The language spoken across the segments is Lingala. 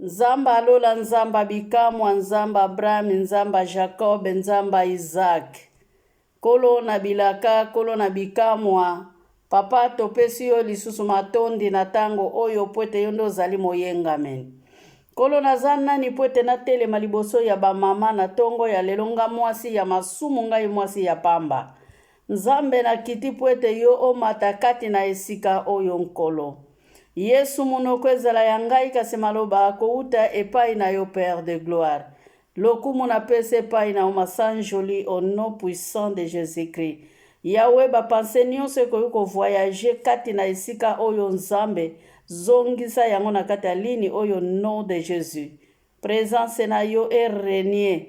Nzambe ya lola, Nzambe ya bikamwa, Nzambe ya Abraham, Nzambe ya Jacob, Nzambe ya Isaac. Nkolo na bilaka, Nkolo na bikamwa, Papa topesi yo lisusu matondi na tango oyo mpo ete yo nde ozali moyengameni. Nkolo naza nani mpo ete natelema liboso ya ba mama na tongo ya lelo nga mwasi ya masumu ngai mwasi ya pamba. Nzambe nakiti mpo ete yo omata kati na esika oyo Nkolo. Yesu monoko ezala ya ngai kasi maloba kowuta epai na yo Père de gloire. Lokumu na pesi epai na yo masanjoli au nom puissant de Jesus-Christ. Yahweh ba pensee nionso ekoki ko voyager kati na esika oyo Nzambe zongisa yango na kati ya ligne oyo nom de Jesus. Presence na yo e regner.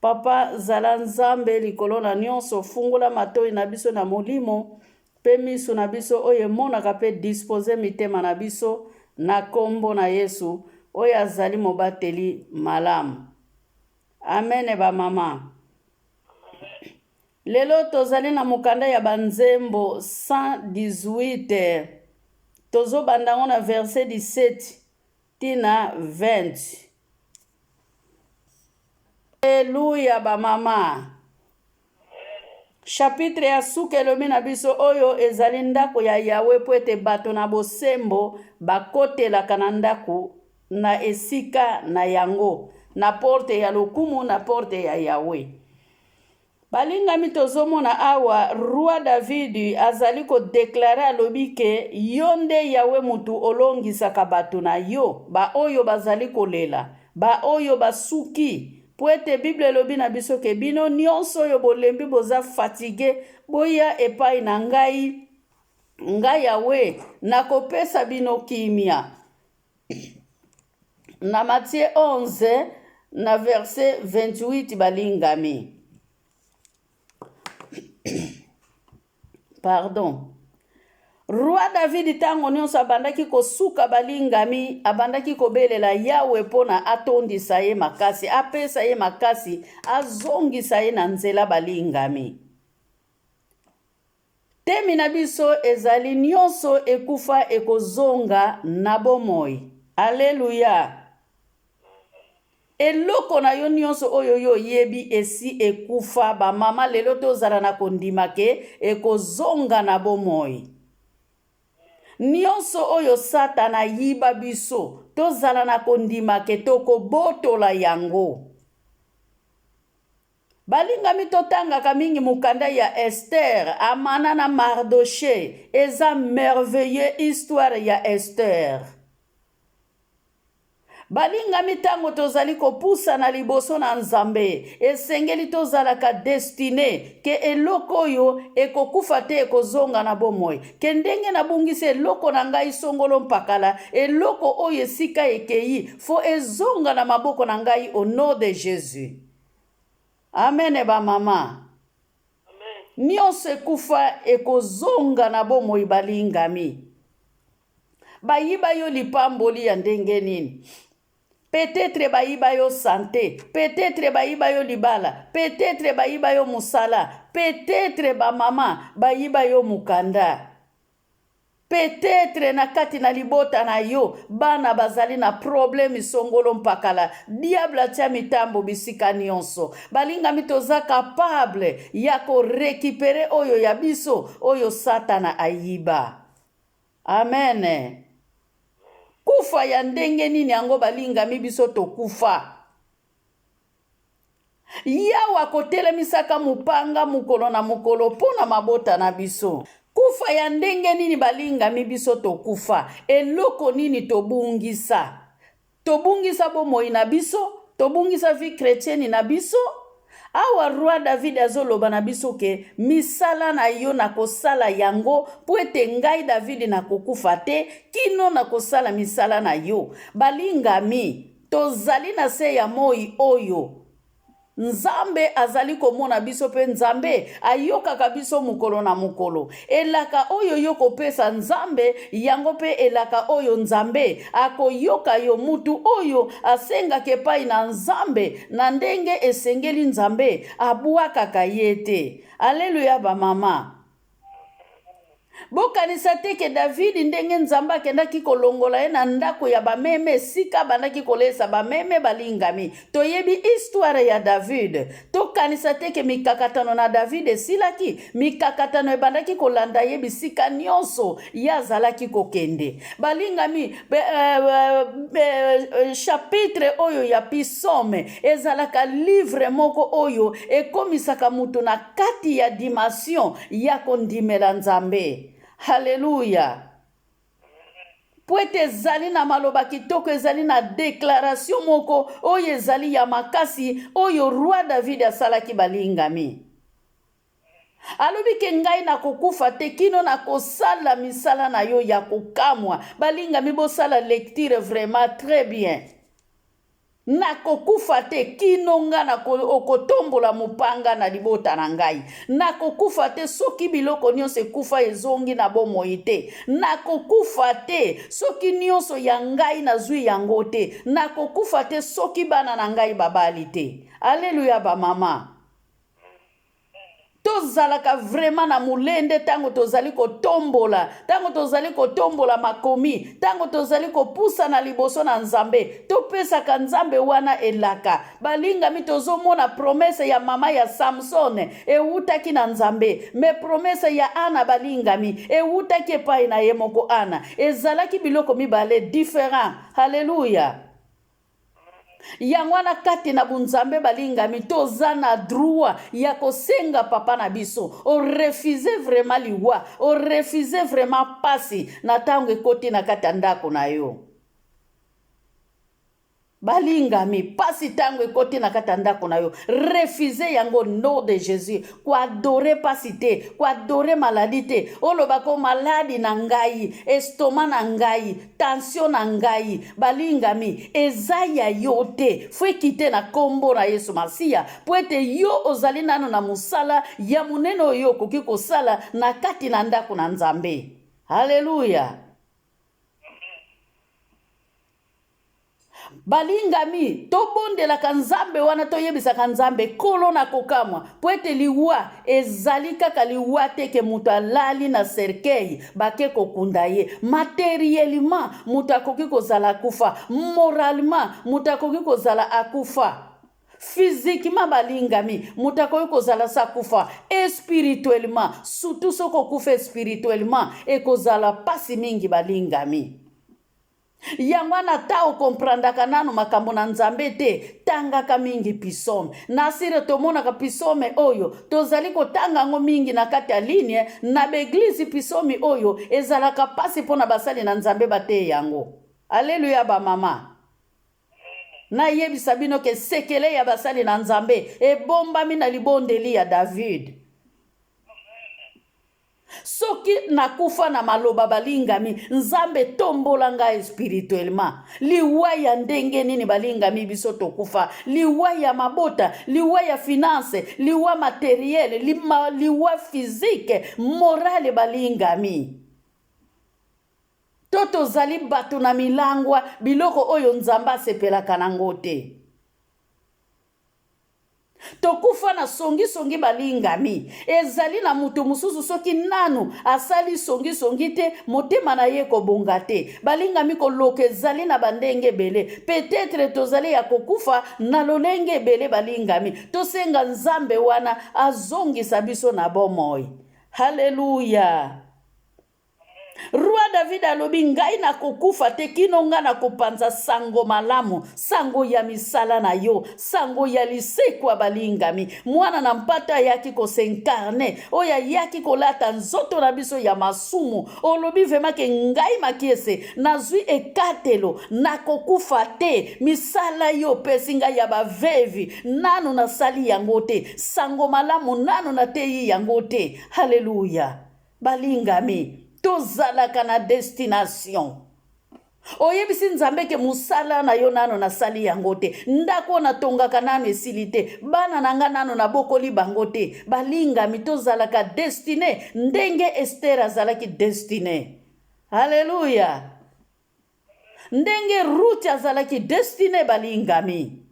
Papa zala Nzambe likolo na nionso fungola matoyi na biso na molimo pe misu na biso oyo emonaka pe dispose mitema na biso na kombo na Yesu oyo azali mobateli malamu. Amen ba mama. Lelo tozali na mokanda ya ba nzembo 118 tozobanda yango na verset 17 ti na 20. Alleluia ba mama. Chapitre ya suka elobi na biso oyo ezali ndako ya Yawe mpo ete bato na bosembo bakotelaka na ndako na esika na yango na porte ya lokumu na porte ya Yawe. Balingami tozomona awa roi David azali ko declarer alobi ke yo nde Yahweh mutu olongisaka bato na yo ba oyo bazali kolela ba oyo basuki po ete bible elobi na biso ke bino nionso oyo bolembi boza fatigue boya epai na ngai ngai Yahweh nakopesa bino kimia na Matthieu 11 na verset 28 balingami pardon roi david ntango nyonso abandaki kosuka balingami abandaki kobelela yawe mpo na atondisa ye makasi apesa ye makasi azongisa ye na nzela balingami Temi na biso ezali nionso ekufa ekozonga na bomoi. Alleluia! Eloko na yo nionso oyo yo oyebi esi ekufa, ba mama lelo tozala na kondima ke ekozonga na bomoi. Nionso oyo satana ayiba biso, tozala na kondima ke tokobotola yango. Balingami totangaka mingi mokanda ya Esther, Amana na Mardochee, eza merveilleux histoire ya Esther. Balingami tango tozali kopusana liboso na Nzambe, esengeli tozalaka destine ke eloko oyo ekokufa te ekozonga na bomoi, ke ndenge nabungisi eloko na ngai songolo mpakala, eloko oyo esika ekeyi fo ezonga na maboko na ngai au nom de Jesus. Amen ba mama. Nionso ekufa ekozonga na bomoi balingami. Bayiba yo lipamboli ya ndenge nini? Peut-etre bayiba yo sante, peut-etre bayiba yo libala, peut-etre bayiba yo mosala, peut-etre ba mama bayiba yo mokanda. Peut-etre na kati na libota na yo bana bazali na problème songolo mpakala, diable atia mitambo bisika nionso. Balingami toza capable ya ko recuperer oyo ya biso oyo satana ayiba. Amen. Kufa ya ndenge nini yango balingami biso tokufa? Yawe akotelemisaka mopanga mokolo na mokolo mpo na mabota na biso. Kufa ya ndenge nini balingami biso tokufa? Eloko nini tobungisa? Tobungisa bomoi na biso? Tobungisa vie chretienne na biso? Awa roi David azoloba na biso ke misala na yo nakosala yango mpo ete ngai David nakokufa te kino nakosala misala na yo. Balingami, Tozali na se ya moi oyo. Nzambe azali komona biso mpe Nzambe ayokaka biso mokolo na mokolo. Elaka oyo yo kopesa Nzambe, yango mpe elaka oyo Nzambe akoyoka yo. Mutu oyo asengaka epai na Nzambe na ndenge esengeli Nzambe abwakaka ye te. Aleluya ba mama. Bokanisa te ke Davidi, ndenge Nzambe akendaki kolongola ye na ndako ya bameme, esika abandaki kolesa bameme. Balingami, toyebi histoire ya David. Tokanisa te ke mikakatano na David esilaki. Mikakatano ebandaki kolanda ye bisika nyonso ye azalaki kokende. Balingami, be, eh, eh, chapitre oyo ya Psaume ezalaka livre moko oyo ekomisaka moto na kati ya dimension ya kondimela Nzambe. Haleluya! Mpo ete ezali na maloba kitoko, ezali na declaration moko oyo ezali ya makasi oyo roi David asalaki. Balingami, alobi ke ngai nakokufa te kino nakosala misala na yo ya kokamwa. Balingami, bosala lecture vraiment très bien. Nakokufa te kino nga na okotombola mopanga na libota na ngai. Nakokufa te soki biloko nyonso ekufa ezongi na bomoi te. Nakokufa te soki nyonso ya ngai nazwi yango te. Nakokufa te soki bana na ngai babali te. Aleluya bamama. Tozalaka vraiment na molende ntango tozali kotombola, ntango tozali kotombola makomi, ntango tozali kopusana liboso na Nzambe, topesaka Nzambe wana elaka. Balingami, tozomona promesse ya mama ya Samson ewutaki na Nzambe, me promesse ya Ana, balingami, ewutaki epai na ye moko Ana. Ezalaki biloko mibale different. Haleluya. Yango wana kati na bunzambe, balingami, toza na droit ya kosenga papa na biso. Orefuser vraiment liwa, orefuser vraiment pasi na ntango ekoti na kati ya ndako na yo. Balingami, pasi ntango ekoti na kati ya ndako na yo, refuse yango nom de Jésus. Koadorer pasi te, koadorer maladie te. Olobako maladie na ngai, estomac na ngai, tension na ngai, balingami, eza ya yo te. Fo ekite na nkombo na Yesu Masiya, mpo ete yo ozali nano na mosala ya monene oyo okoki kosala na kati na ndako na Nzambe. Haleluya. Balingami, tobondelaka Nzambe wana, toyebisaka Nzambe Nkolo na kokamwa, mpo ete liwa ezali kaka liwa te ke moto alali na cercueil bake kokunda ye. Materiellement moto akoki kozala akufa, moralement moto akoki kozala akufa, physiquement, balingami, moto akoki kozala sa akufa, spirituellement, surtout soki okufa spirituellement, ekozala pasi mingi, balingami. Yango wana, ata okomprendaka nanu makambo na Nzambe te, tangaka mingi Psaume. Na sire tomonaka psaume oyo tozali kotanga yango mingi na kati ya ligne na baeglize. Psaume oyo ezalaka mpasi mpo na basali na Nzambe bateye yango. Aleluya bamama. Nayebisa bino ke sekele ya basali na Nzambe ebombami na libondeli ya David. Soki nakufa na maloba, balingami, Nzambe tombola ngai spirituellement. Liwa ya ndenge nini, balingami, biso tokufa? Liwa ya mabota, liwa ya finance, liwa materiel, liwa physique, morale, balingami. To tozali bato na milangwa, biloko oyo Nzambe asepelaka nango te. Tokufa na songisongi, balingami. Ezali na moto mosusu, soki nanu asali songisongi te, motema na ye ekobonga te. Balingami, koloka ezali na bandenge ebele. Peut-être tozali ya kokufa na lolenge ebele. Balingami, tosenga Nzambe wana azongisa biso na bomoi. Haleluya. Roi David alobi: ngai nakokufa te kino ngai nakopanza sango malamu, sango ya misala na yo, sango ya lisekwa. Balingami, mwana na mpata ayaki kos'incarner, oyo ayaki kolata nzoto na biso ya masumu. Olobi vraiment ke ngai Makiese nazwi ekatelo, nakokufa te. Misala yo opesi ngai ya bavevi, nanu nasali yango te. Sango malamu, nanu nateyi yango te. Halleluya. Balingami, tozalaka na destination. Oyebisi Nzambe ke mosala na yo nano nasali yango te, ndako oyo natongaka nano esili te, bana na nga nano nabokoli bango te. Balingami, tozalaka destiné ndenge Ester azalaki destiné. Halleluya. Ndenge Ruth azalaki destiné. Balingami,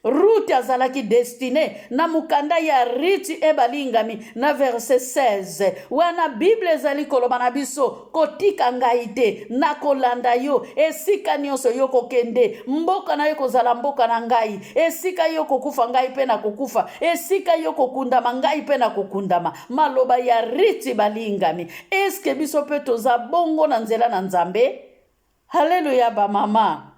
Ruth azalaki destine na mokanda ya Riti e balingami na verse 16. Wana Bible ezali koloba na biso kotika ngai te, nakolanda yo esika nyonso yo kokende, mboka na yo ekozala mboka na ngai, esika yo kokufa ngai mpe nakokufa, esika yo kokundama ngai mpe nakokundama. Maloba ya Riti balingami, eske biso mpe toza bongo na nzela na Nzambe? Haleluya bamama.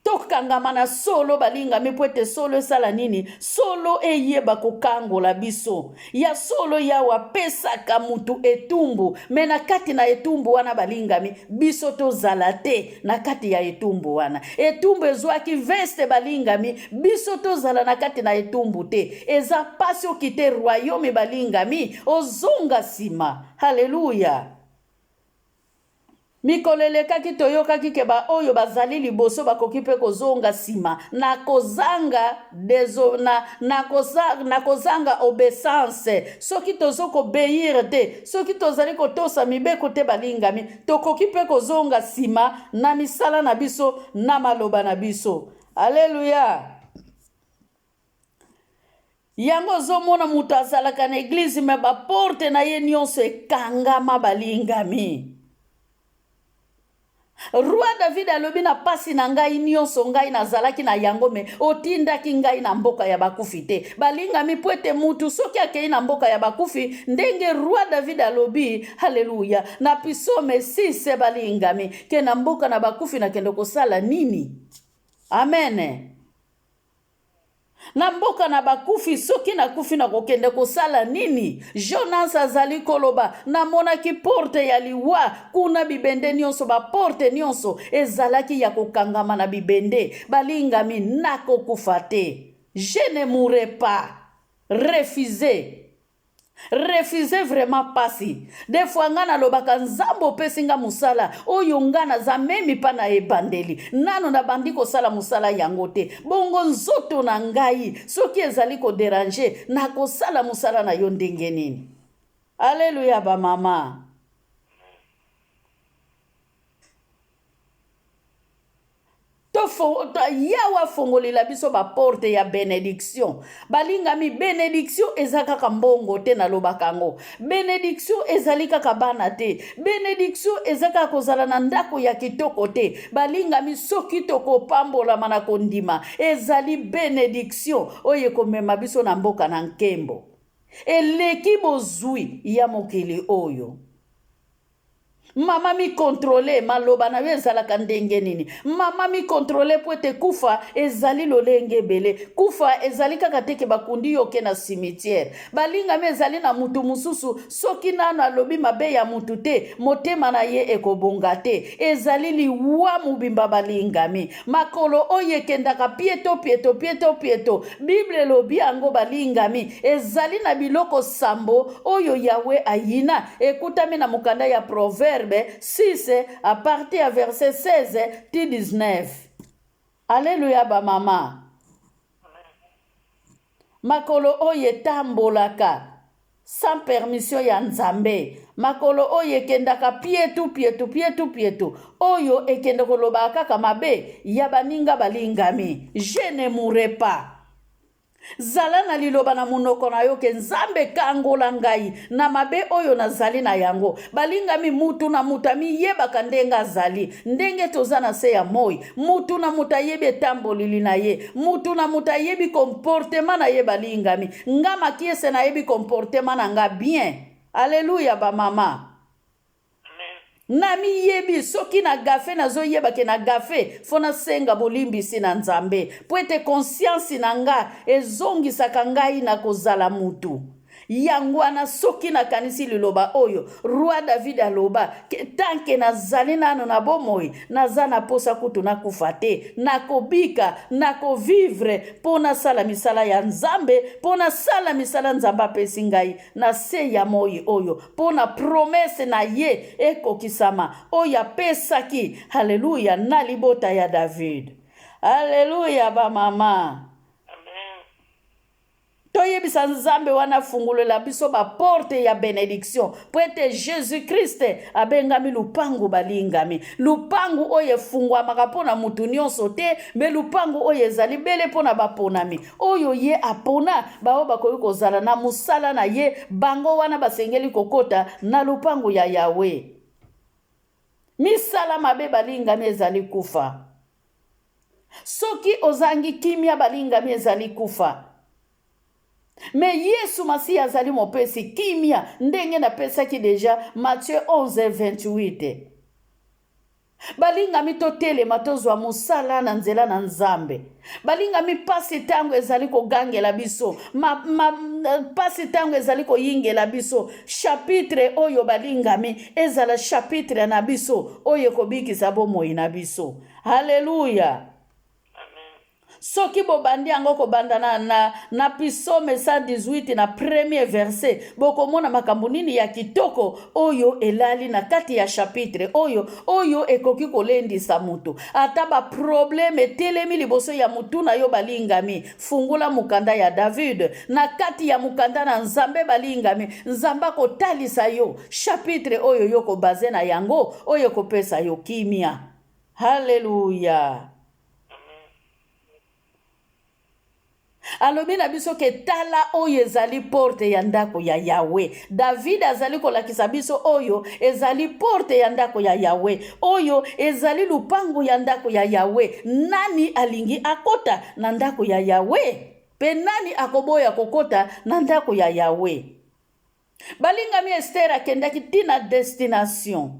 Tokangama na solo balingami mpo ete solo esala nini? Solo eyeba kokangola biso. Ya solo Yawe apesaka mutu etumbu, me na kati na etumbu wana balingami, biso tozala te na kati ya etumbu wana. Etumbu ezwaki veste balingami, biso tozala na kati na etumbu te. Eza pasi okite royaume balingami, ozonga nsima. Haleluya! Mikolo elekaki toyokaki ke baoyo bazali liboso bakoki mpe kozonga nsima na kozanga deso, na, na, koza, na kozanga obeissance. Soki tozo kobeir te, soki tozali kotosa mibeko te balingami, tokoki mpe kozonga nsima na misala na biso na maloba na biso. Aleluya! Yango ozomona moto azalaka na eglise me baporte na ye nyonso ekangama balingami. Roi David alobi na pasi na ngai nyonso ngai nazalaki na yango me otindaki ngai na mboka ya bakufi te. Balingami mpo ete mutu soki akei na mboka ya bakufi ndenge Roi David alobi haleluya na pisome 6 balingami ke na mboka na bakufi nakende kosala nini? Amen. Na mboka na bakufi, soki nakufi nakokende kosala nini? Jonas azali koloba, namonaki porte ya liwa kuna, bibende nyonso, baporte nyonso ezalaki ya kokangama na bibende. Balingami, nakokufa te. Je ne mourrai pas. Refuse. Refuse vraiment pasi. Des fois nga nalobaka Nzambe opesi nga musala oyo nga naza meme pa na ebandeli nano nabandi kosala musala yango te. Bongo nzoto na ngai soki ezali ko deranger nakosala musala na yo ndenge nini? Alleluia ba mama. Yawe afongolela biso baporte ya benediction. Balingami, benediction eza kaka mbongo te, nalobaka yango. Benediction ezali kaka bana te. Benediction eza kaka kozala na ndako ya kitoko te. Balingami, soki tokopambolama na kondima, ezali benediction oyo ekomema biso na mboka na nkembo. Eleki bozwi ya mokili oyo. Mama mi controle maloba na yo ezalaka ndenge nini? Mama mi controle mpo ete kufa ezali lolenge ebele. Kufa ezali kaka te ke bakundi yo oke na cimetière. Balingami ezali na mutu mosusu soki nano alobi mabe ya mutu te motema na ye ekobonga te. Ezali liwa mobimba balingami. Makolo oyo ekendaka pieto pieto pieto pieto. Bible elobi yango balingami. Ezali na biloko sambo oyo Yahweh ayina ekutami na mokanda ya Proverbe 6 à partir ya verset 16 ti 19. Aleluya ba mama. Makolo oyo etambolaka sans permission ya Nzambe, makolo oyo ekendaka pietu pietu pietu pietu, oyo ekende kolobaka kaka mabe ya baninga balingami. Je ne mourrai pas. Zala na liloba na monoko na yo ke Nzambe kangola ngai na mabe oyo nazali na yango. Balingami, mutu na mutu amiyebaka ndenge azali, ndenge toza na se ya moi. Mutu na mutu ayebi etambolili na ye, mutu na mutu ayebi comportement na ye. Balingami, nga Makiese nayebi comportement na nga bien. Alleluia ba mama. Namiyebi soki na gafe nazoyeba ke na gafe fo nasenga bolimbisi na Nzambe mpo ete conscience na nga ezongisaka ngai na kozala mutu. Yango wana soki nakanisi liloba oyo roi David aloba ke tanke nazali nano na bomoi naza na posa kutu nakufa te, nakobika, nakovivre mpo nasala misala ya Nzambe, mpo nasala misala Nzambe apesi ngai na se ya moi oyo mpo na promese na ye ekokisama oyo apesaki, haleluya, na libota ya David. Haleluya bamama. Toyebisa Nzambe wana afungolela biso baporte ya benediction, mpo ete Jesus Christ abengami lupangu balingami. Lupangu oyo efungwamaka mpo na mutu nyonso te, me lupangu oyo ezali bele mpo na baponami oyo ye apona, baoyo bakoki kozala na mosala na ye, bango wana basengeli kokota na lupangu ya Yawe. Misala mabe balingami ezali kufa. Soki ozangi kimia balingami ezali kufa. Me Yesu Masiya azali mopesi kimia ndenge napesaki deja Matthieu 11:28. Balingami totelema tozwa mosala na nzela na Nzambe. Balingami pasi ntango ezali kogangela biso, pasi ntango ezali koyingela biso. Chapitre oyo balingami ezala chapitre na biso oyo ekobikisa bomoi na biso. Haleluya! Soki bobandi yango kobanda na, na, na Psaume 118 na premier verset, bokomona makambo nini ya kitoko oyo elali na kati ya chapitre oyo, oyo ekoki kolendisa moto. Ata ba problème etelemi liboso ya motu na yo balingami, fungola mokanda ya David. Na kati ya mokanda na Nzambe balingami, Nzambe akotalisa yo chapitre oyo yo kobaze na yango, oyo ekopesa yo kimia. Haleluya! Alobi na biso ke tala oyo ezali porte ya ndako ya Yawe. David azali kolakisa biso oyo ezali porte ya ndako ya Yawe, oyo ezali lupangu ya ndako ya Yawe. Nani alingi akota na ndako ya Yawe? Pe nani akoboya kokota na ndako ya Yawe? Balingami, Esther akendaki ti na destination.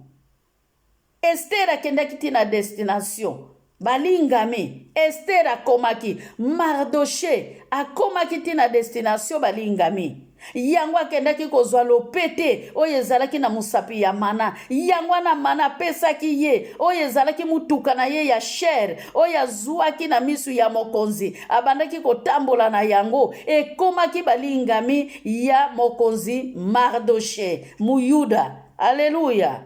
Esther akendaki ti na destination. Balingami, Esther akomaki, Mardoche akomaki ti na destination balingami. Yango akendaki kozwa lopete oyo ezalaki na mosapi ya mana. Yango wana mana apesaki ye oyo ezalaki motuka na ye ya shere oyo azwaki na misu ya mokonzi, abandaki kotambola na yango. Ekomaki balingami ya mokonzi Mardoche, Muyuda. Aleluya!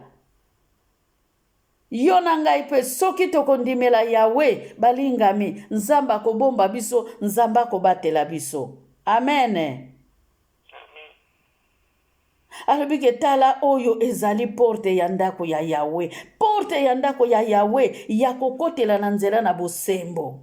Yo na ngai mpe soki tokondimela Yawe, balingami, Nzambe akobomba biso, Nzambe akobatela biso. Amen. Alobi ke tala oyo ezali porte ya ndako ya Yawe, porte ya ndako ya Yawe ya kokotela na nzela na bosembo.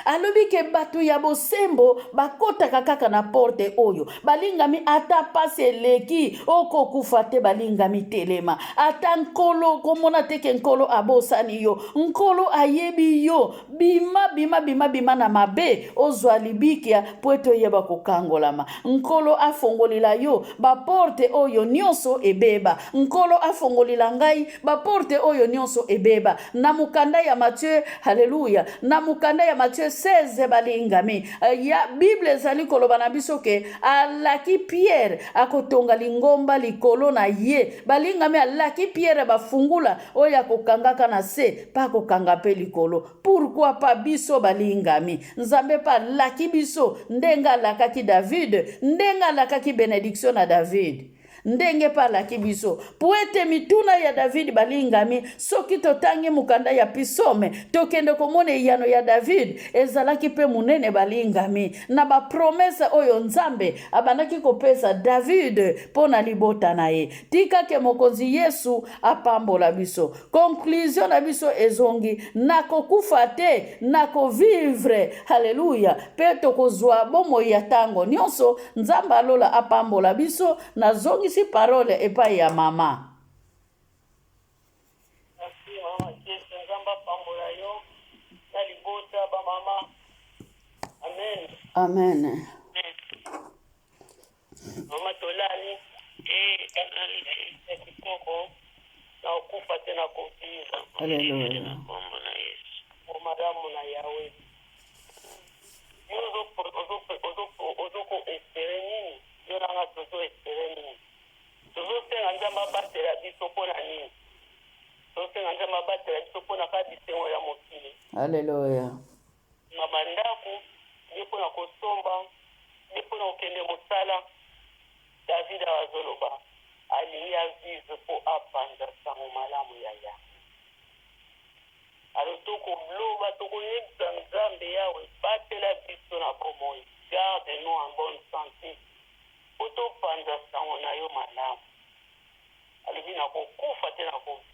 Alobi ke bato ya bosembo bakotaka kaka na porte oyo. Balingami, ata pasi eleki, okokufa te. Balingami, telema. Ata Nkolo komona te ke Nkolo abosani yo. Nkolo ayebi yo. Bima, bima, bima, bima na mabe, ozwa libikia po ete oyeba kokangolama. Nkolo afongolela yo baporte oyo nyonso ebeba. Nkolo afongolela ngai baporte oyo nyonso ebeba. Na mokanda ya Matthieu, haleluya, na mokanda ya Matthieu 16 balingami, eh, ya Bible ezali koloba na biso ke alaki Pierre akotonga lingomba likolo na ye. Balingami, alaki Pierre bafungula oyo akokangaka na se pa akokanga mpe likolo. Pourquoi pas biso balingami? Nzambe pa alaki biso ndenge alakaki David, ndenge alakaki benediction na David. Ndenge mpe alaki biso. Mpo ete mituna ya David balingami, soki totangi mokanda ya Pisome, tokende komona eyano ya David ezalaki mpe monene balingami, na bapromese oyo Nzambe abandaki kopesa David mpo na libota na ye. Tika ke Mokonzi Yesu apambola biso. Conclusion na biso ezongi, nakokufa te, nakovivre. Haleluya! Mpe tokozwa bomoi ya tango nyonso. Nzambe ya lola apambola biso. Nazongisi parole epai ya mama. Merci mama Jesse, Nzambe apambola yo na libota ba mama. Amen. Amen. Mama tolali eh tolali te ya kitoko na okufa te na kovivre. Alléluia. Na kombo na Yesu. O malamu na Yahweh. Yo ozo ozo ozo ozo ko espérer nini? Yo na nga tozo espérer nini? Tozosenga Nzambe abatela biso mpo na nini? Tozosenga Nzambe abatela biso mpo na kaka bisengo ya mokili. Alléluia. Na bandako, nde mpo na kosomba, nde mpo na kokende mosala. David awa azoloba alingi a vivre mpo apanza sango malamu ya Yahwe. Alors tokoloba, tokoyebisa Nzambe, Yahwe, batela biso na bomoi, garde.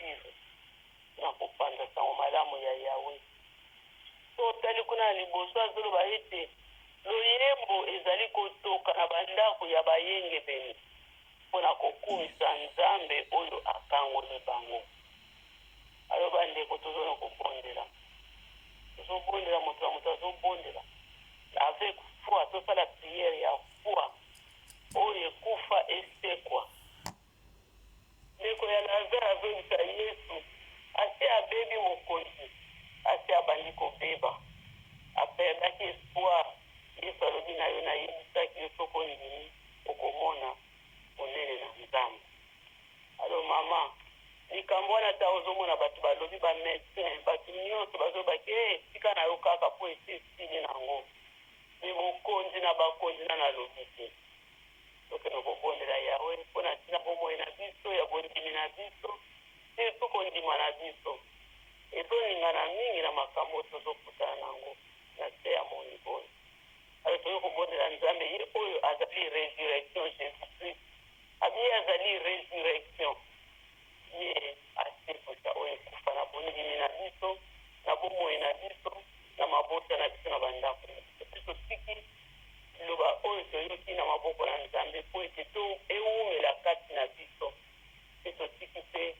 kosuivre na kopanza sango malamu ya Yawe. So otali kuna na liboso, azoloba ete loyembo ezali kotoka na bandako ya bayengebene mpo na kokumisa Nzambe oyo akangoli bango. Alo bandeko, tozona kobondela, tozobondela, moto na moto azobondela avec foi. Tosala prière ya foi, oyo ekufa esekwa. Ndeko ya Lazare azoyebisa Yesu asi abebi, mokonzi asi abandi kobeba, aperdaki espoir. Yesu alobi na yo: nayebisaki yo, soko ondimi, okomona monene na Nzambe. Alo mama, likambo wana, ta ozomona bato balobi, bamédecin, bato nyonso bazobaki e tika na yo kaka mpo esi esili nango. Me mokonzi na bakonzi nano alobi te. Tokende kobondela Yawe mpo na ntina bomoi na biso ya bondimi na biso, surtout kondima na biso ezoningana mingi na makambo oyo tozokutana nango na se ya moi oyo. Alo toyei kobondela Nzambe, ye oyo azali résurrection, Jésus Christ abi ye azali résurrection, ye asekwisa oyo ekufa na bondimi na biso, na bomoi na biso, na mabota na biso, na bandako na biso. Mpe totiki liloba oyo toyoki na maboko na Nzambe mpo ete to ewumela kati na biso. Mpe totiki mpe